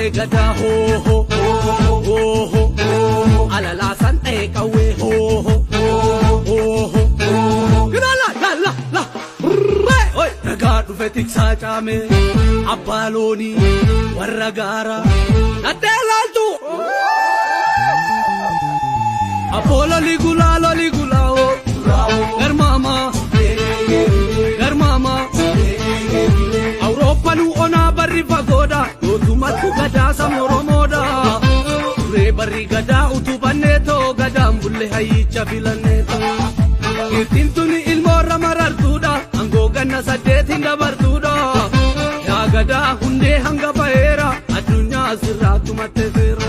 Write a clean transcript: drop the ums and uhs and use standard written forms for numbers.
Ulee gadaa hoo hoo hoo hoo alalaasan dha'ee qawwee hoo hoo hoo hoo la la la la ree ragaa dhufe tiksaa caame abbaa loonii warra gaara dhaddee laaltu. Abboo loli gulaa loli gulaa oo garmaama garmaama Awurooppaan onaa barri fagoodha yootumatti gadaa sabni Oromoodha. Turee barri gadaa utubannee too gadaan bulle hayyicha filannee too. Giiftiin tuni ilmoorra marartuudha aangoo ganna 8 dabartuudha. Yaa gadaa hundee hanga baheera addunyaa asirraa tumattee seera.